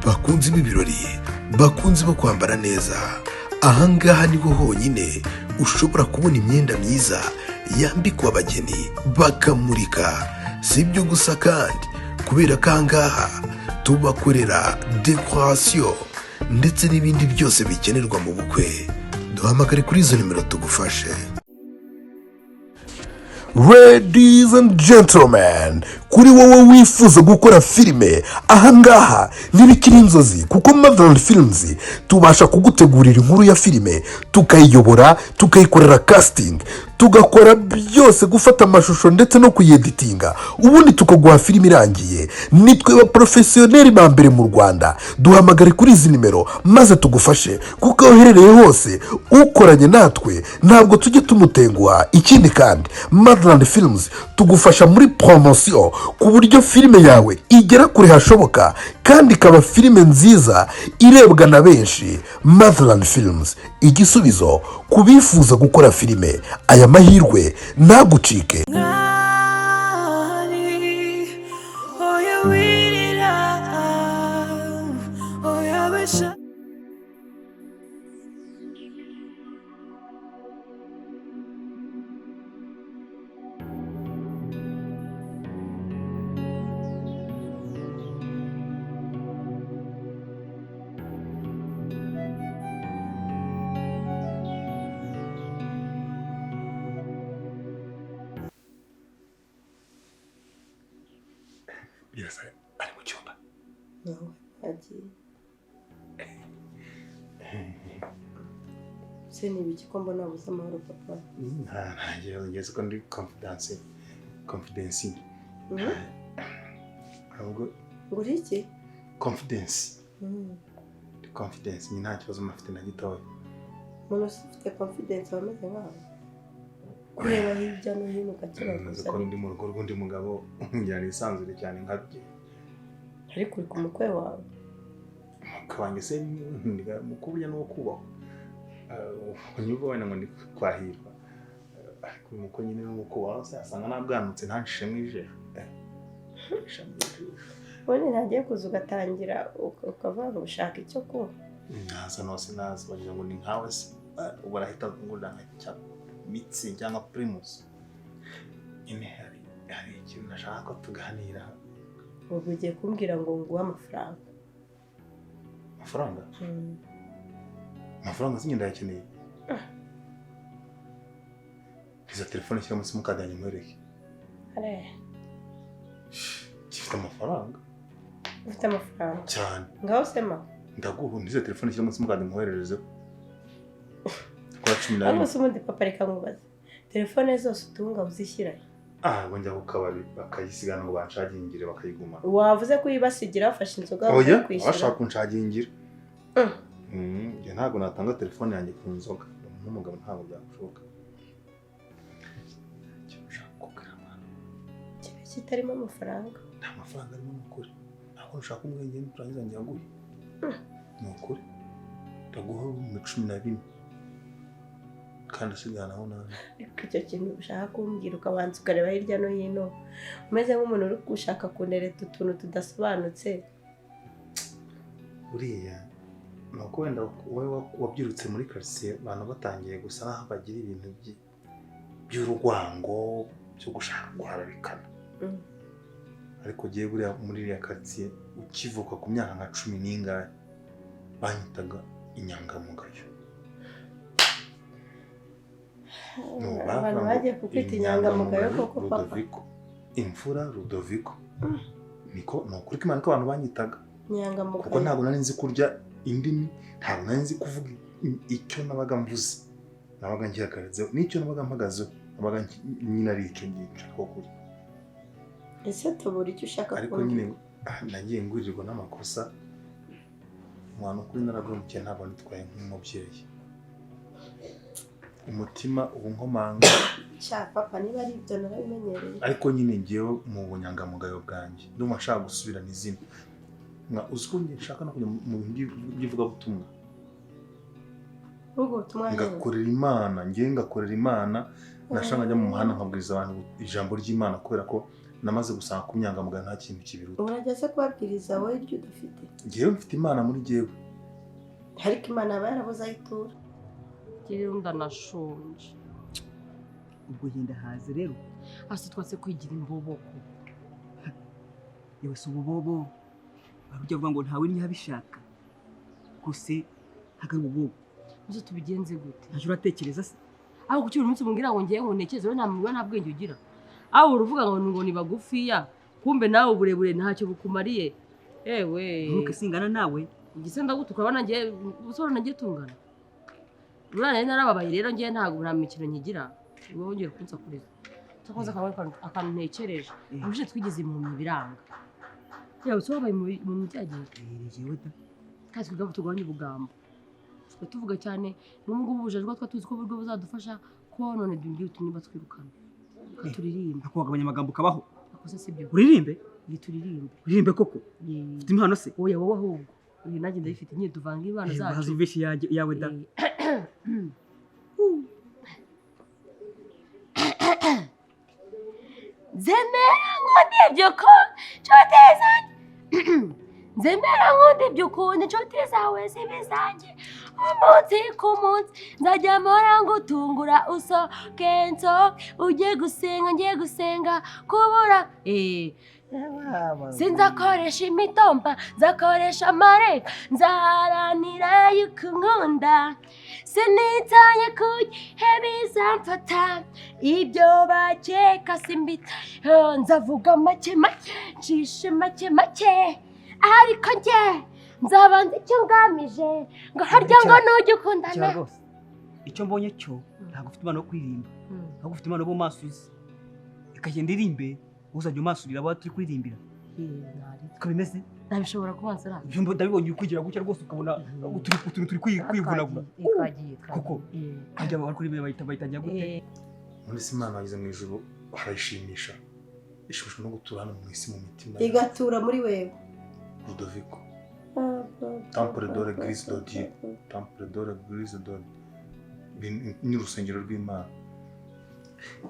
Bakunzi b'ibirori, bakunzi bo kwambara neza, ahangaha niho honyine ushobora kubona imyenda myiza yambikwa abageni bakamurika. Si ibyo gusa kandi, kubera ko ahangaha tubakorera dekorasiyo ndetse n'ibindi byose bikenerwa mu bukwe. Duhamagare kuri izo nimero tugufashe. Ladies and gentlemen, kuri wowe wifuza gukora filime, ahangaha ntibikiri inzozi, kuko Motherland Films tubasha kugutegurira inkuru ya filime, tukayiyobora, tukayikorera casting, tugakora byose, gufata amashusho ndetse no kuyeditinga, ubundi tukaguha filime irangiye. Nitwe ba professionnel ba mbere mu Rwanda. Duhamagare kuri izi nimero maze tugufashe, kuko aho uherereye hose ukoranye natwe ntabwo tujya tumutenguha. Ikindi kandi, Motherland Films tugufasha muri promotion, ku buryo filime yawe igera kure hashoboka kandi ikaba filime nziza irebwa na benshi. Motherland Films, igisubizo ku bifuza gukora filime. Aya mahirwe ntagucike. Mwari, oya wirira, oya besha. Birasa ari mu cyumba. Nawe yagiye se? Ni ibiki ko mbona wabuze amahoro, papa? Nta kibazo, ngeze ko ndi confidence confidence. Ahubwo Ngo uri iki? Confidence. Ndi confidence nyine, nta kibazo mfite na gitoya. Umuntu ufite confidence aba ameze nkawe, kureba hirya no hino Nzi ukakibaguza. ko ndi mu rugo rw'undi mugabo, ngira nisanzure cyane nkabye. Ariko uri ku mukwe wawe. Umukwe wanjye se mukuru burya n'uwo kubahwa. Unyumva wenda ngo ndi kwahirwa. Ariko uyu mukwe nyine n'uwo kubahwa se, asanga nabwanutse ntanshishe mu ijisho. Ncishe mu ijisho. Ubundi ntagiye kuza ugatangira ukavuga ngo ushaka icyo kunywa. Naza nose naza bagira ngo ni nkawe se. Ubu arahita ngurira nka cya Mützig cyangwa Primus. Nyine hari ikintu nashaka ko tuganira. Ubwo ugiye kumbwira ngo nguhe amafaranga? Amafaranga? Amafaranga sinjye ndayakeneye. Izo telefone shyiramo simukadi yanjye nkwereke. Are. Gifite amafaranga. Ufite amafaranga? Cyane. Ngaho sema. Ndaguha izo telefone, shyiramo simukadi nkohererezeho kwa cumi na Ariko rimwe. se ubundi papa, reka nkubaze, telefone zose utunga uzishyira he? Ah, ngo njya ku kabari bakayisigana ngo banshagingire bakayiguma. Wavuze ko uyibasigira wafashe inzoga Oya. bakayikwishyura. Bashaka kunshagingira. Njye ntabwo natanga telefone yanjye ku nzoga nk'umugabo, ntabwo byashoboka. Ikintu ushaka kubwira mwana. Kiba kitarimo amafaranga. Nta mafaranga arimo, ni ukuri. Ntabwo nshaka umwenge nurangiza nyaguhe, ni ukuri ndaguha 14,000 kandi asiganaho nawe. Ariko icyo kintu ushaka kumbwira ukabanza ukareba hirya no hino, umeze nk'umuntu uri gushaka kunereta utuntu tudasobanutse. Buriya ni uko wenda wowe wabyirutse muri karitsiye abantu batangiye gusa n'aho bagira ibintu by'urwango byo gushaka guharabikana. Ariko ugiye buriya muri iriya karitsiye ukivuka ku myaka nka cumi n'ingahe banyitaga inyangamugayo. No, Abantu bavuga ngo bagiye kukwita inyangamugayo koko, papa? Rudoviko, imfura Rudoviko, niko ni ukuri ko Imana ko abantu banyitaga, kuko Inyangamugayo. ntabwo nari nzi kurya indimi, ntabwo nari nzi kuvuga icyo nabaga mvuze, nabaga ngihagazeho n'icyo nabaga mpagazeho, nabaga nyine ari icyo ngicyo ko kuri. Ese tubura icyo ushaka Ariko kumbwira? nyine nagiye ngurirwa n'amakosa umwana ukuri, naraguhemukiye, ntabwo nitwaye nk'umubyeyi, umutima uba unkomanga. Sha papa, niba ari ibyo narabimenyereye. Ariko nyine ngewe mu bunyangamugayo bwanjye ndumva nshaka gusubirana izina. Nka uzi ko njye nshaka no kujya mu bintu by'ivugabutumwa. Ubwo butumwa hehe? Ngakorera Imana, ngewe ngakorera Imana, nashaka njya mu muhanda nkabwiriza abantu ijambo ry'Imana kubera ko Namaze gusanga ku nyangamugayo nta kintu kibiruta. Urajya se kubabwiriza wowe iryo udafite? Njyewe mfite Imana muri jyewe. Ariko Imana aba yarabuze aho itura. Rero ndanashonje. Ubwo ngenda haze rero. Hasi twase kwigira imboboko. Yewe si ububobo. Barujya bavuga ngo ntawe ntiyabishaka. Gusa ntago ari ububobo. Muze tubigenze gute? Ntacyo uratekereza se? Aho kuki buri munsi umbwira ngo ngiye ngo ntekereze, wowe nta bwenge ugira. Aho uruvuga ngo ni bagufiya, kumbe nawe uburebure ntacyo bukumariye. Ewe. Ntuke singana nawe. Igise ndagutuka bana ngiye usoro nagiye tungana. Urana narababaye rero ngiye ntago nta mikino nkigira. Wowe wongera kunsakuriza. Cyakoze akantu ntekereje. Ubuje twigize impumyi biranga. Yewe so wabaye mu byagiye. Yewe da. Kandi twigabo tugabanye ubugambo. Twe tuvuga cyane n'ubwo ubujajwa twa tuzi ko buryo buzadufasha ko none dundi utumye batwirukana. Turirimba. Akugabanya amagambo kabaho. Akoze sibyo. Uririmbe? Turirimbe. Uririmbe koko? Ufite impano se? Oya wowe ahubwo. Uyu nanjye ndayifite nyine tuvanga impano zacu. Bazi ubeshi yawe da. Zemera nkunda ibyo ko nshuti zanjye. Zemera nkunda ibyo ukunda inshuti zawe zibe izanjye. Umunsi ku munsi nzajya mpora ngutungura usohoke nsohoke ujye gusenga ngiye gusenga kubura. Sinzakoresha imitomba nzakoresha amareka nzaharanira yuko unkunda. Sinitaye ku gihe bizamfata ibyo bakeka simbitayeho nzavuga make make ncishe make make ariko njye nzabanza icyo ngamije ngo harya ngo nujya ukundana. Icyo mbonye cyo ntabwo ufite impano yo kuririmba, ntabwo ufite impano yo masuzi. Ikagenda irimbe uzajya umasurira abo turi kuririmbira. Uko bimeze? Nabishobora kubanza. Ibyo ndabibonye ukwigira gutya rwose ukabona utuntu turi kwivunagura. Koko harya bari kuririmba bayitangira gute? Muri se Imana yageze mu ijuru harayishimisha. Ishusho no gutura hano mu isi mu mitima. Igatura muri wewe. Ludovico. Temple de l'église de Dieu. Temple de l'église de Dieu. Ni urusengero rw'Imana.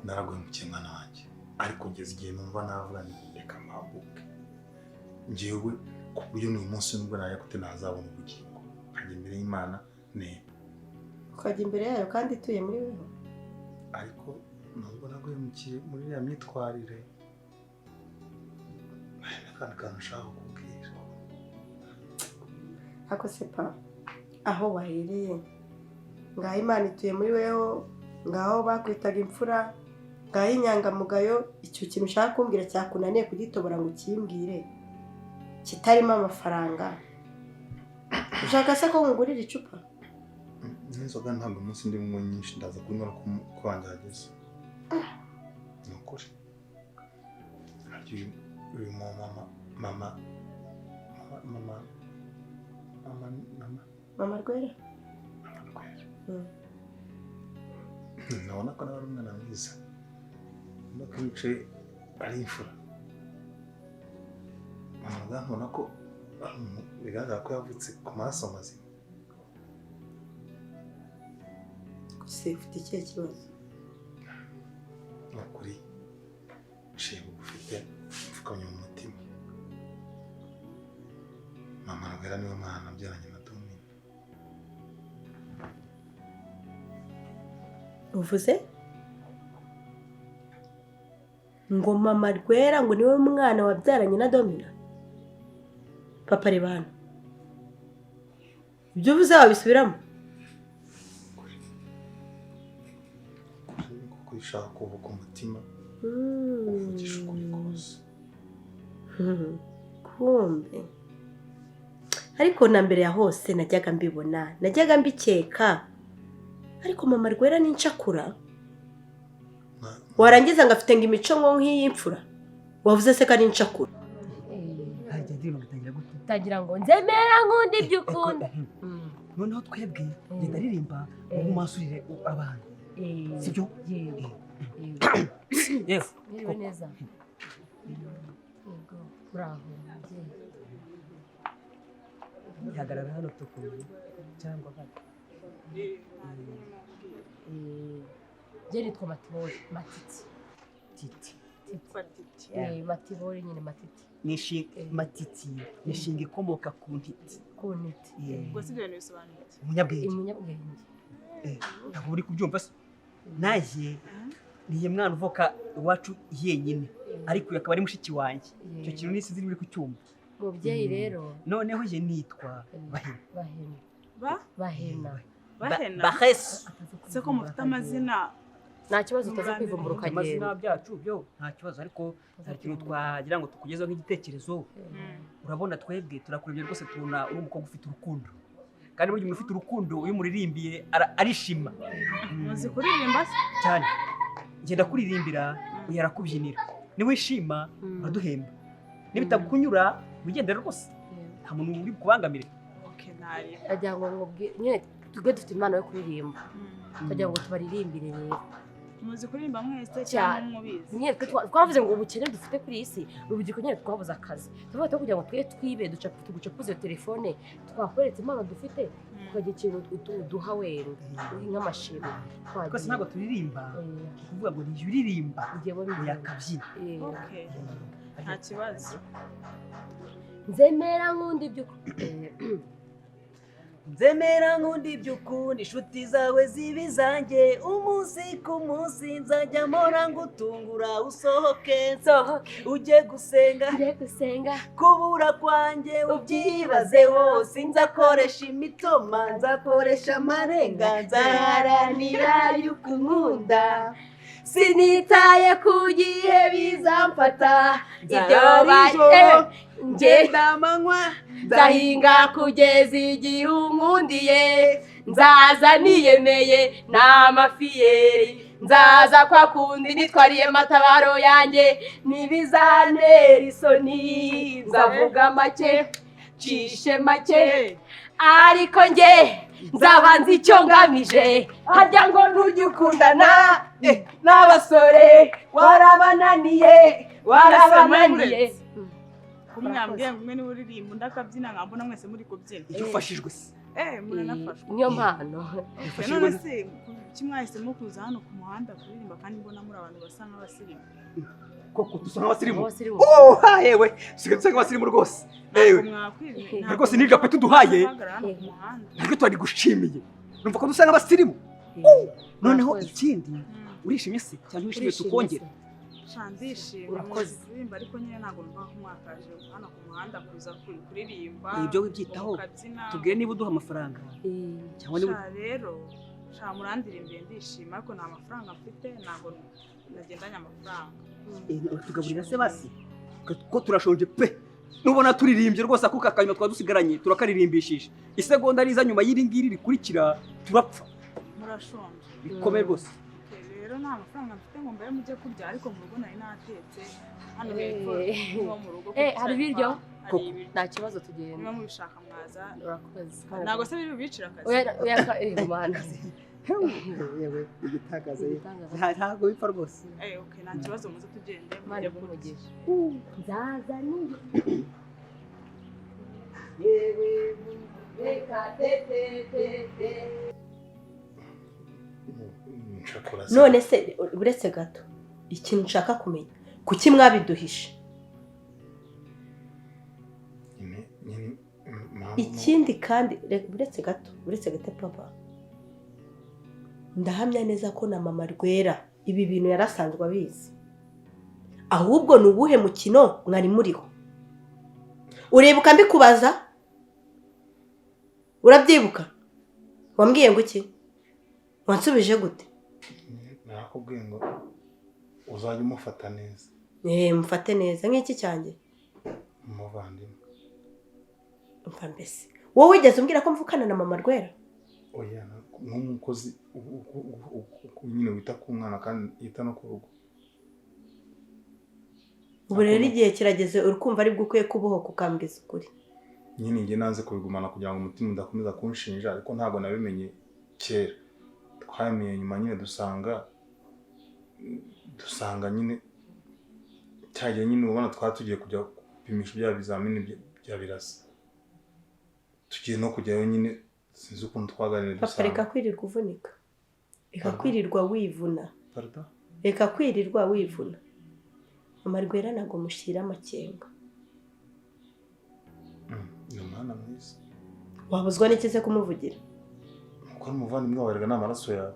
Naraguhemukiye mwana wanjye. Ariko ngeze igihe numva navuga nti reka mpaguke. Njyewe ku buryo n'uyu munsi nubwo najya gute ntazabona ubugingo. Nkajya imbere y'Imana neza. Ukajya imbere yayo kandi ituye muri wewe. Ariko nubwo naguhemukiye muri iriya myitwarire, hari n'akandi kantu nshaka kukubwira. Ako se pa aho wahereye ngaho Imana ituye muri wewe, ngaho bakwitaga imfura, ngaho inyangamugayo, icyo kintu ushaka kumbwira cyakunaniye kugitobora ngo ukimbwire kitarimo amafaranga. Ushaka se ko ngurira icupa? N'inzoga ntabwo umunsi ndi munywa nyinshi, ndaza kunywa ko wanjye hageze. Ni ukuri. Uyu mama mama mama mama mama mama Rwera. Mama Rwera. Nabona ko nawe ari umwana mwiza. Ubona ko yicaye ari imfura. Mama Rwera nkabona ko bigaragara ko yavutse ku maraso mazima. Gusa ufite ikihe kibazo? Ni ukuri nshiye bugufi pe, mfukamye mu mutima. Mama Rwera niwe mwana nabyaranye na Domina. Uvuze ngo Mama Rwera ngo niwe mwana wabyaranye na Domina? Papa reba hano. Ibyo uvuze wabisubiramo? Kuko ushaka kuvuga umutima uvugisha ukuri kose. Kumbe ariko na mbere ya hose najyaga mbibona, najyaga mbikeka. Ariko Mama Rwera ni incakura. Warangiza ngo afite ngo imico ngo nk'iy'imfura. Wavuze se ko ari incakura? Tangira ngo nzemera nkunda ibyo ukunda. Noneho twebwe ngenda ririmba ngo masurire abantu. Sibyo? Yego. Yes. Yego neza. Yego. Bravo. Ihagarara hano tukumva cyangwa hano. Njye nitwa Matibori, Matiti. Titi. Matiti. Yitwa Titi. Matibori nyine, Matiti. Ni matiti ni inshinga ikomoka ku ntiti. Ku ntiti. Ubwo si ibyo bintu bisobanuye iki? Umunyabwenge. Umunyabwenge. Ntabwo uri kubyumva se? Nanjye niye mwana uvuka iwacu yenyine, ariko uyu akaba ari mushiki wanjye. Icyo kintu ni sinzi niba uri kucyumva. Mubyeyi rero. Noneho ye nitwa Bahena. Bahena. Ba? Bahena. Bahena. Bahesu. Se ko mufite amazina? Nta kibazo, utaza kwivumbura Amazina ukagenda. byacu byo nta kibazo, ariko hari ikintu twagira ngo tukugezeho nk'igitekerezo. Urabona twebwe turakurebye rwose, tubona uri umukobwa ufite urukundo, kandi burya umuntu ufite urukundo iyo umuririmbiye arishima. Muzi kuririmba se? Cyane. Ngenda kuririmbira, uyu arakubyinira, niwishima uraduhemba, nibitakunyura wigendera rwose, nta muntu uri bukubangamire. Okay, ntari. Agira ngo nkubwire nyine, twebwe dufite impano yo kuririmba, tukagira ngo tubaririmbire rero. Muzi kuririmba mwese Cyane. cyangwa mubizi? Nyine twe twavuze ngo ubukene dufite kuri iyi si, urubyiruko nyine twabuze akazi, tuvuga tuba kugira ngo twe twibe tugucapuze iyo telefone, twakweretse impano dufite, tukagira ikintu uduha wenda nk'amashimwe. Twese ntabwo turirimba, kuvuga ngo niyo uririmba Njyewe uyu akabyina. Okay, nta kibazo. Nzemera nkunda ibyo Nzemera nkunda ibyo ukunda, inshuti zawe ziba izanjye, umunsi ku munsi nzajya mpora ngutungura, usohoke nsohoke ujye gusenga, njye gusenga. Kubura kwanjye ubyibazeho, sinzakoresha imitoma, nzakoresha amarenga, nzaharanira yuko unkunda. Sinitaye ku gihe bizamfata, ibyo Nzarara ijoro, ngenda amanywa, nzahinga kugeza igihe unkundiye, nzaza niyemeye n'amafiyeri, nzaza kwa kundi nitwariye matabaro yanjye, ntibizantera isoni, nzavuga make cishe make, ariko njye nzaba nzi icyo ngamije. Harya ngo ntujye ukundana n'abasore, warabananiye, warabananiye. Kumwe mwambwiye ngo umwe niwe uririmba undi akabyina, nkambona mwese muri kubyina. Icyo ufashijwe se? Muranafashwa. Niyo mpano. None se kuki mwahisemo kuza hano ku muhanda kuririmba, kandi mbona muri abantu basa nk'abasirimu? Koko dusa nk'abasirimu? Abasirimu. Oh, ha, yewe, dusigaye dusa nk'abasirimu rwose. Yewe. Ntabwo Rwose n'iryo peti uduhaye guhagarara hano ku muhanda. Naryo turarigushimiye, numva ko dusa nk'abasirimu. Noneho ikindi, urishimye se cyangwa wishimiye tukongera? Sha, ndishimye. Urakoze. Muzi kuririmba, ariko nyine ntabwo numva ko mwakaje hano ku muhanda kuza kuririmba. Ibyo wibyitaho. Mukabyina. Tubwire niba uduha amafaranga cyangwa niba Sha rero, sha murandirimbiye ndishima, ariko nta mafaranga mfite, ntabwo nagendanye amafaranga. Uratugaburira se basi, ko turashonje pe? Nubona turirimbye rwose, akuka akanyuma twaba dusigaranye turakaririmbishije, isegonda riza nyuma y'iri ngiri rikurikira turapfa. Murashonje? Bikomeye rwose. Okay, rero nta mafaranga mfite ngo mbaye mujye kurya, ariko mu rugo nari natetse hano hepfo niho mu rugo. Hari ibiryo? Hari Koko. ibiryo. Nta kibazo, tugenda. Niba mubishaka mwaza. Urakoze. Ntabwo se biri bubicire akazi? Oya, oya, mana. Yewe, igitangaza! Igitangaza. Ntabwo bipfa rwose. Okay, nta kibazo, muze tugende Imana mujye iguhe kurya. umugisha. Nzaza niyo Yewe reka te te te te. Nshakora se. None se uretse gato, ikintu nshaka kumenya, kuki mwabiduhishe? Nyine impamvu Ikindi kandi, uretse gato, uretse gato papa, ndahamya neza ko na mama Rwera ibi bintu yarasanzwe abizi. Ahubwo ni uwuhe mukino mwari muriho? Uribuka mbikubaza? Urabyibuka? Wambwiye ngo iki? Wansubije gute? Narakubwiye ngo uzajya umufata neza. Mufate neza nk'iki cyanjye? Umuvandimwe. Mva mbese, wowe wigeze umbwira ko mvukana na mama Rwera? Oya, nk'umukozi nyine wita ku mwana kandi yita no ku rugo. Ubu rero igihe kirageze, uri kumva aribwo ukwiye kubohoka ukambwiza ukuri. Nyine njye nanze kubigumana kugira ngo umutima udakomeza kunshinja, ariko ntabwo nabimenye kera, twamenye nyuma nyine, dusanga nyine cyagiye nyine, ubona twari tugiye kujya gupimisha bya bizamini bya Birasa, tugiye no kujyayo nyine, sinzi ukuntu twaganiriye Papa, dusanga reka kwirirwa uvunika, reka Pardon? kwirirwa wivuna. Pardon? Reka kwirirwa wivuna. Mama Rwera ntabwo mushyira amakenga. Ni umwana mwiza. Wabuzwa n'iki se kumuvugira? Kuko ari umuvandimwe wawe, erega ni amaraso yawe,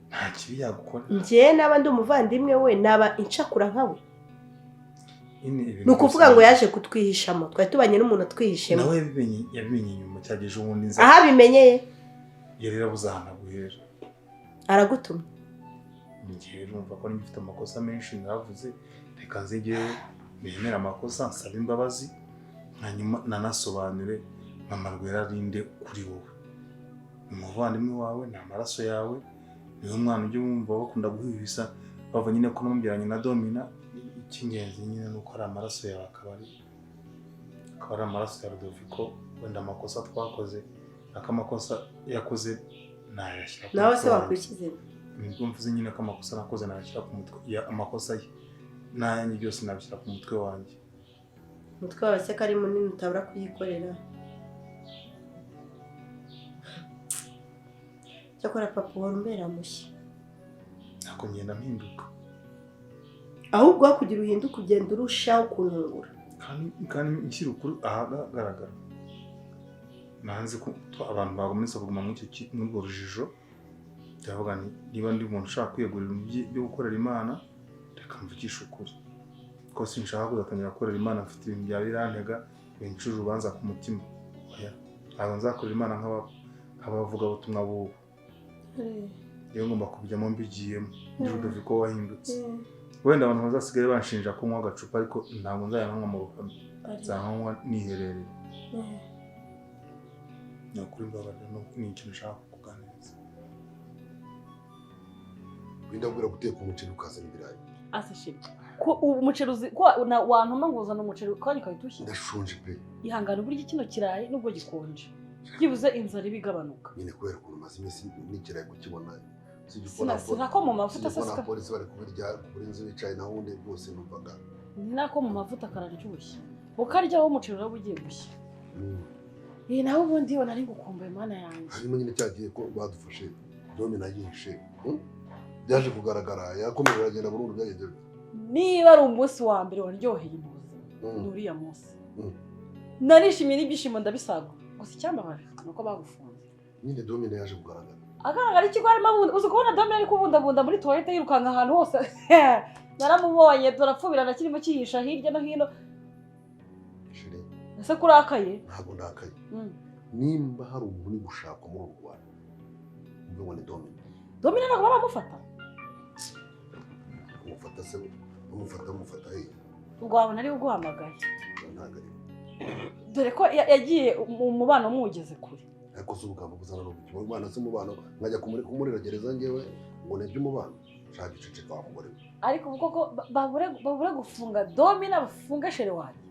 nta kibi yagukora. Njye naba ndi umuvandimwe we, naba incakura nkawe? Nyine ibintu Ni ukuvuga byose- ngo yaje kutwihishamo, twari tubanye n'umuntu atwihishemo. Nawe yabimenye nyuma, cyageje ubundi nza. Aho abimenyeye? Yari yarabuze ahantu aguhera. Aragutumye? Njyewe urumva ko niba ufite amakosa menshi, naravuze reka nzigeyo nemere amakosa, nsabe imbabazi, hanyuma nanasobanure Mama Rwera arinde kuri wowe. Ni umuvandimwe wawe, ni amaraso yawe, niwe mwana ujya wumva bakunda guhwihwisa, bava nyine ko namubyaranye na Domina. Icy'ingenzi nyine ni uko ari amaraso yawe, akaba ari amaraso ya Rudoviko. Wenda amakosa twakoze, ako amakosa yakoze nayashyira ku Nawe se mutwe wanjye. wakwishyizemo? Nibwo mvuze nyine ko amakosa nakoze nayashyira ku mutwe amakosa ye n'ayanjye byose nabishyira ku mutwe wanjye. Umutwe wawe se ko ari munini utabura kuyikorera? Cyakora papa, uhora umbera mushya. Ntabwo ngenda mpinduka. Ahubwo aho kugira uhinduke, ugenda urushaho kuntungura. Kandi nshyira ukuri ahagaragara, nanze ko abantu bagomeza kuguma muri urwo rujijo. Ndavuga nti niba ndi umuntu ushaka kwiyegurira ibintu byo gukorera Imana, reka mvugishe ukuri, ko sinshaka kuzatangira gukorera Imana mfite ibintu bya birantega, bincira urubanza ku mutima. Oya, ntabwo nzakorera Imana nk'abavugabutumwa b'ubu. Rero ngomba kubijyamo mbigiyemo ndi Rudoviko wahindutse. Wenda abantu bazasigaye banshinja kunywa agacupa, ariko ntabwo nzayanywa mu ruhame, nzanywa niherereye. Ni ukuri mbabarira, ni ikintu nshaka kukuganiriza. Wenda guteka umuceri ukazana ibirayi. Ase shit, ko umuceri uzi ko wantuma ngo uzane umuceri kandi ukahita ushyira? Ndashonje pe. Ihangane, uburyo kino kirayi nubwo gikonje byibuze inzara iba igabanuka. Nyine kubera ukuntu maze iminsi n'ikirayi kukibona. Sinako mu mavuta se? Sika polisi bari kubirya kuri inzu bicaye, naho ubundi rwose numvaga. Ni nako mu mavuta kararyoshye, ukaryaho umuceri uraba ugiye gushya. Iyi nawe ubundi iyo nari ngukumbuye, Mana yanjye. Hanyuma nyine cyagiye ko badufashe, Domina yihishe, Byaje kugaragara, yakomeje aragenda burundu, byagenze bite? Niba ari umunsi wa mbere waryoheye mu buzima, ni uriya munsi. Narishimye n'ibyishimo ndabisagura, gusa icyambabaje ni uko bagufunze. Nyine Domina yaje kugaragara. Agaragara ikigo arimo abunda, uzi kubona Domina ari kubundabunda muri toilette yirukanka ahantu hose? Naramubonye turapfubirana, kirimo cyihisha hirya no hino. Chérie. Ese kurakaye? Ntabwo ndakaye. Nimba hari umuntu uri gushakwa muri uru Rwanda, umve ngo ni Domina. Domina ntabwo baramufata. Umufata se, umufata, umufata he? Ubwo wabona ariwe uguhamagaye. Ntabwo ari. Dore ko yagiye mu mubano muwugeze kure. Ariko si ubugambo buzana n'ubuki umubano se, umubano nkajya kumurira gereza ngewe ngo nibyo umubano? Shaka iceceka wa mugore we. Ariko ubu koko babure gufunga Domina, bafunge chéri wanjye.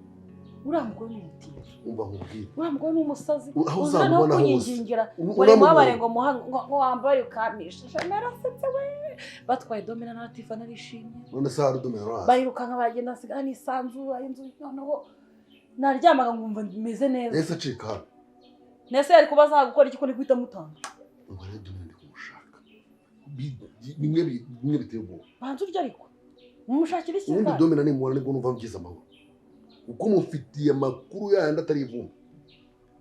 Uriya mugore ni umutindi. Umva nkubwire. Uriya mugore ni umusazi. Aho Uzi noneho uzamubona hose. kunyingingira ngo Uramubona. nimuhabare ngo muha ngo wambare ukamisha, narasetse we. Batwaye Domina na Latifa narishimye. None se hari Domina urahazi? Barirukanka baragenda, nsigaye nisanzura inzu, noneho naryamaga nkumva meze neza. Yahise acika hano. Nese yari kuba azagukora iki ko ni guhita mutanga? Umva rero, Domina ndi kumushaka. Bimwe biteye ubwoba. Banza urya, ariko mumushakira Ubundi ikiza. Domina nimubona nibwo numva ngize amahoro, kuko mufitiye amakuru yayandi atari ivumbi,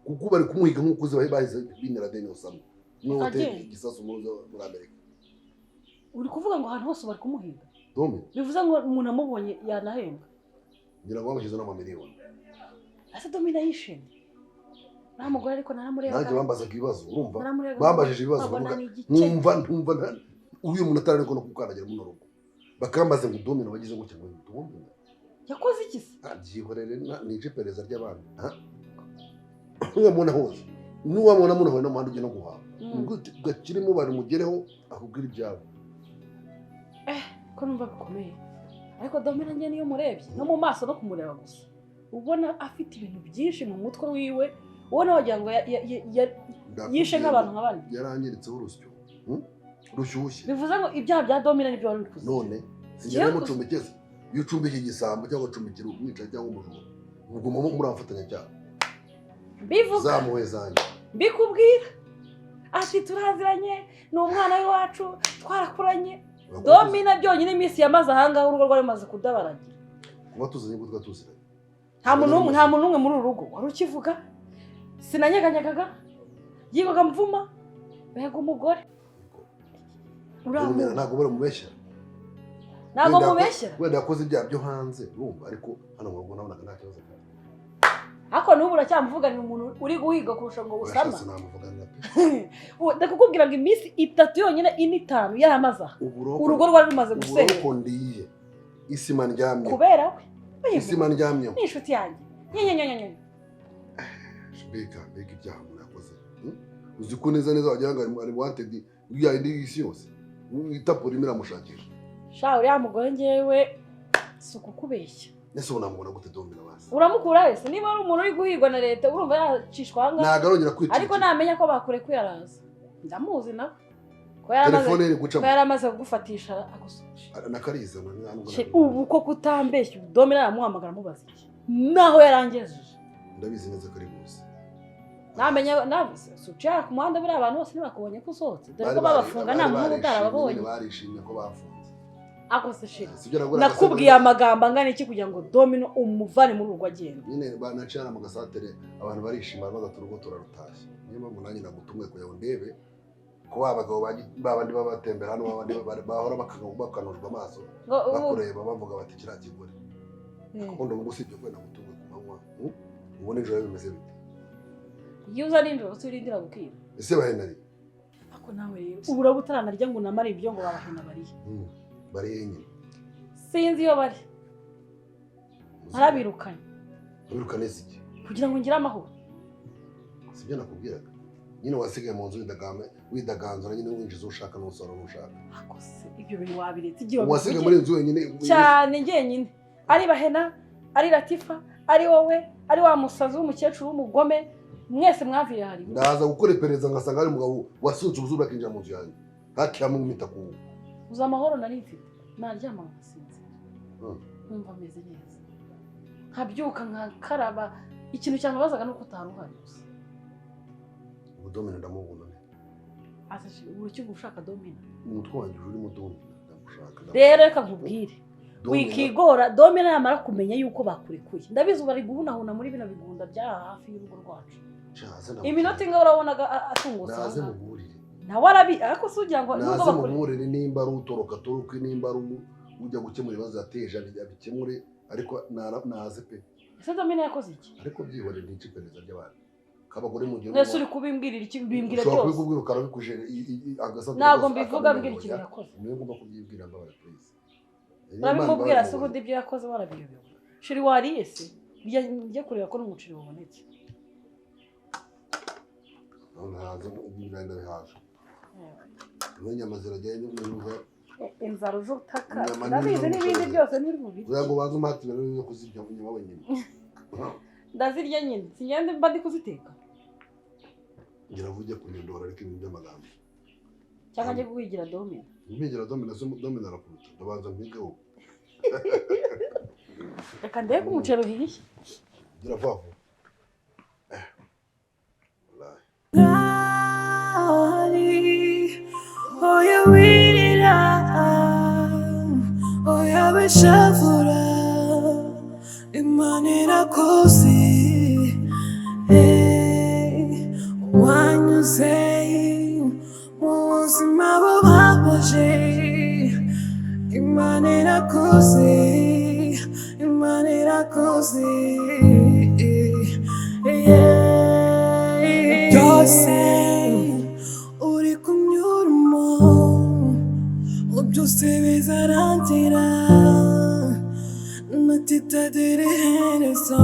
kuko bari kumuhiga nk'uko uzi bahize Bin Laden, Osama umwe wateye Agenda. igisasu muri Amerika. Uri kuvuga ngo ahantu hose bari kumuhiga? Domina. Bivuze ngo umuntu amubonye yanahembwa. Ngira ngo bamushyize n'amamiliyoni. Ese Domina yishimye nta mugore? Ariko naramurebaga. Nanjye bambazaga ibibazo, urumva? Naramurebaga Bambajije ibibazo nkabona bavuga ni igikenya. Nkumva uyu muntu atari no kukandagira muno rugo, bakambaza ngo Domina wagize gutya, ngo Domina. Yakoze iki se? Byihorere, ni iperereza ry'abandi. Ntiwamubona hose, n'uwamubona munahuye n'umuhanda ujya no guhaha, gakirimo bari mugereho akubwira ibyabo. Ko numva bikomeye, ariko Domina njye niyo murebye no mu maso, no kumureba gusa, ubona afite ibintu byinshi mu mutwe wiwe, ubona wagira ngo yishe nk'abantu nka bane. Yaranyeretseho urusyo, Rushyushye. Bivuze ngo ibyaha bya Domina nibyo wari uri kuziba? None sinjya mucumbikeze? Iyo ucumbikiye igisambo cyangwa ucumbikira umwicanyi cyangwa umujura, ugumamo muri abafatanyacyaha. Bivuga. Zamuhe zanjye. Mbikubwira ati turaziranye, ni umwana w'iwacu, twarakuranye. Domina byonyine iminsi yamaze ahangaha urugo rwari rumaze kudabaragira. Kuba tuzanye ubwo twatuziranye. Nta muntu n'umwe muri uru rugo wari ukivuga. Sinanyeganyagaga. Yigoga mvuma. Mbega umugore. Uramu ntabwo baramubeshya. Ntabwo mubeshya. Wenda yakoze ibyaha byo hanze urumva ariko hano mu rugo nabonaga nta kibazo. Ariko n'ubu uracyamuvuganira umuntu uri guhiga kurusha ngo usama. Sinamuvuganira pe. Ndakukubwira ngo iminsi 3 yonyine 4 5 yaramaze aha. Urugo rwari rumaze gusenya. Uburoko ndiye. Isima ndyamye. Kubera we. Isima ndyamye. Ni inshuti yanjye. Nyenyenyenyenye. Mbega ibyaha umuntu yakoze. Uzi ko neza neza wagira ngo ari wanted ya indi isi yose. Itapoli iramushakisha. Sha uriya mugore ngewe si ukukubeshya. Ese unamubona gute Domina basi? Uramukura wese niba ari umuntu uri guhigwa na leta urumva yacishwa ahangaha. Ntabwo arongera kwicika. Ariko namenya ko bakurekuye araza. Ndamuzi nawe. Ko yaramaze kugufatisha agusoje. Nakariza ubu ko kutambeshya Domina aramuhamagara amubaza iki? Naho yarangejeje. Ndabizi neza ko ari buze. Namenya navuze suciya ku muhanda buriya abantu bose ntibakubonye ko usohotse. Dore ko babafunga nta muntu utarababonye. Barishimye ko bafunze. Akose shiri. Nakubwiye amagambo angana iki kugira ngo Domino umuvane muri urwo agenda. Nyine banacara mu gasatere abantu barishima baga turugo turarutashye. Niyo mpamvu nanjye nagutumwe kugira ngo ndebe ko abagabo babandi babatembera hano babandi bahora bakanujwe amaso bakureba bavuga bati kiriya kigore. Kuko ndumva usibye ko nagutumwe ku manywa ubone ejo bimeze bite. Iyo uza nijoro urindira bukira. Ese bahenari? Ako nawe rero ubu uraba utaranarya ngo unamare ibyo ngo babahena bariye. Bari nyine. Sinzi iyo bari. Narabirukanye. Ubirukane iki? Kugira ngo ngire amahoro. Sibyo nakubwiraga. Nyine wasigaye mu nzu widaganzura nyine winjiza ushaka n'usora n'ushaka. Akose ibyo bintu wabiretse igihe wasigaye muri inzu wenyine cyane ngenyine. Ari Bahena, ari Latifa, ari wowe, ari wa musazi w'umukecuru w'umugome. Mwese mwaviye hari. Ndaza gukora iperereza ngasanga ari umugabo wasunze ubuzura akinjira mu nzu yanjye. Hakiyamumita ku. Uza amahoro nari mfite. Naryama nkasinzira. Nkumva meze neza. Nkabyuka nkakaraba. Ikintu cyambabazaga nuko utari uhari gusa. Ubu Domina ndamubona. Ase ubu ushaka Domina. Umutwe wanjye urimo Domina ndamushaka. Rero reka nkubwire. Wikigora Domina yamara kumenya yuko bakurekuye. Ndabizi bari guhunahuna muri bino bigunda bya hafi y'urugo rwacu. Iminota inga urabonaga atungutse. Naze muburire. Nawe arabi ariko se ugira ngo nubwo bakure. Naze muburire nimba ari utoroka toroke nimba ari ujya gukemura ibibazo yateje abikemure ariko naze pe. Ese Domina yakoze iki? Ariko byihorere ni iperereza ry'abantu. Kabagore mu gihe. Nese uri kubimbwirira iki bimbwira byose. Ushobora kubikubwira ukarabikuje agasatse. Ntabwo mbivuga mbwira ikintu yakoze. Niyo ngomba kubyibwira mbabara please. Urabimubwira se ubundi ibyo yakoze warabiyobewe. Shiri wariye se? Njye kureba ko n'umuceri wabonetse. Ntazi ibiranda bihaje. Inyama ziragenda n'uruva. Inzara uzutaka. Ndabizi n'ibindi byose nturi bubirye. Uyango baza umati rero kuzirya inyama wenyine. Ndazirya nyine. Singende mba ndi kuziteka. Ngira vujye kunyondora ariko ibintu by'amagambo. Cyangwa njye kuwigira Domina. Mpigira Domina se Domina arakuruta. Ndabanza mpigeho. Reka ndebe umuceri uhiye. Ngira vuba. Oya wirira, oya bishavura, Imana irakuzi, wanyuze mu buzima bubabaje, Imana irakuzi, Imana irakuzi, byose uri kunyuramo byose bizarangira natitagira iherezo.